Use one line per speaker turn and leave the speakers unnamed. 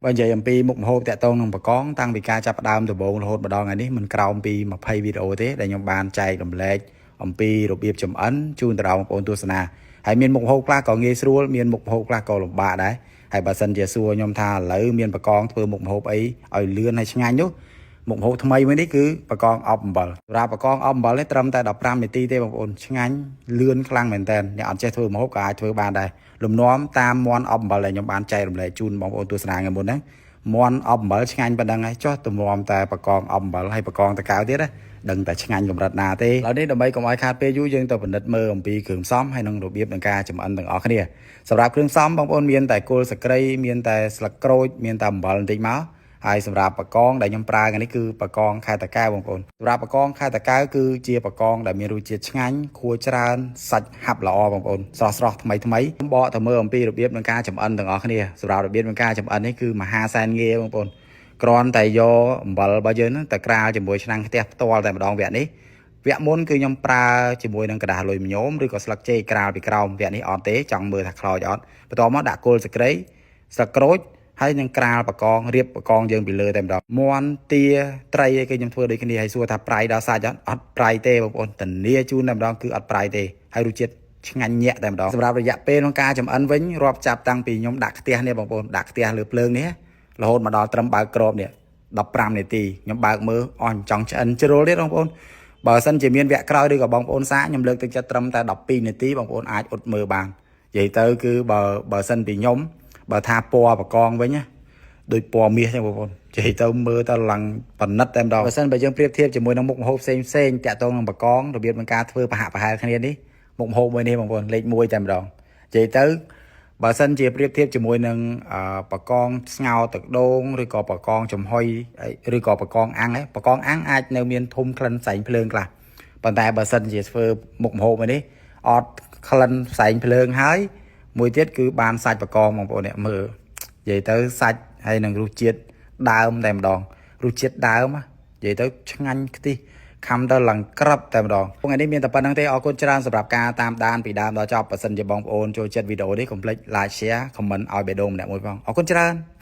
បើនិយាយអំពីមុខម្ហូបតាក់ទងនឹងបង្កងតាំងពីការចាប់ផ្ដើមដំបូងរហូតមកដល់ថ្ងៃនេះមិនក្រោមពី20វីដេអូទេដែលខ្ញុំបានចែករំលែកអំពីរបៀបចម្អិនជូនទៅដល់បងប្អូនទស្សនាហើយមានមុខម្ហូបខ្លះក៏ងាយស្រួលមានមុខម្ហូបខ្លះក៏លំបាកដែរហើយបើសិនជាសួរខ្ញុំថាឥឡូវមានបង្កងធ្វើមុខម្ហូបអីឲ្យលឿនហើយឆ្ងាញ់នោះមុខម្ហូបថ្មីមួយនេះគឺបង្កងអប់អំបិលសម្រាប់បង្កងអប់អំបិលនេះត្រឹមតែ15នាទីទេបងប្អូនឆ្ងាញ់លឿនខ្លាំងមែនតើអ្នកអត់ចេះធ្វើម្ហូបក៏អាចធ្វើបានដែរលំនាំតាមមាន់អប់អំបិលដែលខ្ញុំបានចែករំលែកជូនបងប្អូនទស្សនាថ្ងៃមុនហ្នឹងមាន់អប់អំបិលឆ្ងាញ់ប៉ុណ្ណឹងហើយចុះទម្រាំតែបង្កងអប់អំបិលហើយបង្កងតកៅទៀតណាដឹងតែឆ្ងាញ់កម្រិតណាទេឥឡូវនេះដើម្បីកុំឲ្យខាតពេលយូរយើងទៅពិនិត្យមើលអំពីគ្រឿងផ្សំហើយនិងរបៀបនៃការចម្អិនទាំងអស់គ្នាសម្រាប់គ្រឿងផ្សំបងប្អូនមានតែគល់សក្រីមានតែស្លឹកក្រូចមានតែអំបិលបន្តិចមកហើយសម្រាប់បកងដែលខ្ញុំប្រើថ្ងៃនេះគឺបកងខេត្តតាកែវបងប្អូនសម្រាប់បកងខេត្តតាកែវគឺជាបកងដែលមានរសជាតិឆ្ងាញ់ខួរច្រើនសាច់ហាប់ល្អបងប្អូនស្រស់ស្រស់ថ្មីថ្មីខ្ញុំបកទៅមើលអំពីរបៀបនៃការចម្អិនទាំងអស់គ្នាសម្រាប់របៀបនៃការចម្អិននេះគឺមហាសែនងាយបងប្អូនគ្រាន់តែយកអំបិលរបស់យើងហ្នឹងទៅក្រាលជាមួយឆ្នាំងខ្ទះផ្ទាល់តែម្ដងវគ្គនេះវគ្គមុនគឺខ្ញុំប្រើជាមួយនឹងក្រដាសលុយញោមឬក៏ស្លឹកចេកក្រាលពីក្រោមវគ្គនេះអត់ទេចង់មើលថាខ្លោចអត់បន្ទាប់មកដាក់គល់សក្រីស្លឹកក្រូចហើយនឹងក្រាលបកងរៀបបកងយើងពីលើតែម្ដងមន់ទាត្រីអីគឺខ្ញុំធ្វើដូចគ្នាហើយសួរថាប្រៃដល់សាច់អត់អត់ប្រៃទេបងប្អូនធានាជូនតែម្ដងគឺអត់ប្រៃទេហើយរសជាតិឆ្ងាញ់ញាក់តែម្ដងសម្រាប់រយៈពេលក្នុងការចម្អិនវិញរាប់ចាប់តាំងពីខ្ញុំដាក់ខ្ទះនេះបងប្អូនដាក់ខ្ទះលើភ្លើងនេះរហូតមកដល់ត្រឹមបើកក្របនេះ15នាទីខ្ញុំបើកមើលអស់ចង់ឆ្អិនជ្រុលទៀតបងប្អូនបើសិនជាមានវគ្គក្រោយឬក៏បងប្អូនសាកខ្ញុំលើកទឹកចិត្តត្រឹមតែ12នាទីបងប្អូនអាចអ៊ុតមើលបាននិយាយទៅគឺបើបើសិនពីខ្ញុំបើថាពណ៌បកងវិញណាដូចពណ៌មាសចឹងបងប្អូននិយាយទៅមើលទៅឡើងប៉និតតែម្ដងបើសិនបើយើងប្រៀបធៀបជាមួយនឹងមុខម្ហូបផ្សេងផ្សេងតាក់ទងនឹងបកងរបៀបនៃការធ្វើប្រហាក់ប្រហែលគ្នានេះមុខម្ហូបមួយនេះបងប្អូនលេខ1តែម្ដងនិយាយទៅបើសិនជាប្រៀបធៀបជាមួយនឹងបកងស្ងោរទឹកដូងឬក៏បកងចំហុយឬក៏បកងអាំងបកងអាំងអាចនៅមានធុំក្លិនផ្សែងភ្លើងខ្លះប៉ុន្តែបើសិនជាធ្វើមុខម្ហូបមួយនេះអត់ក្លិនផ្សែងភ្លើងហើយមួយទៀតគឺបានសាច់បកងបងប្អូនអ្នកមើលនិយាយទៅសាច់ហើយនឹងរសជាតិដើមតែម្ដងរសជាតិដើមនិយាយទៅឆ្ងាញ់ខ្ទិះខំទៅឡើងក្រឹបតែម្ដងថ្ងៃនេះមានតែប៉ុណ្្នឹងទេអរគុណច្រើនសម្រាប់ការតាមដានពីដើមដល់ចប់បើសិនជាបងប្អូនចូលចិត្តវីដេអូនេះកុំភ្លេច like, share, comment ឲ្យបេះដូងម្នាក់មួយផងអរគុណច្រើន។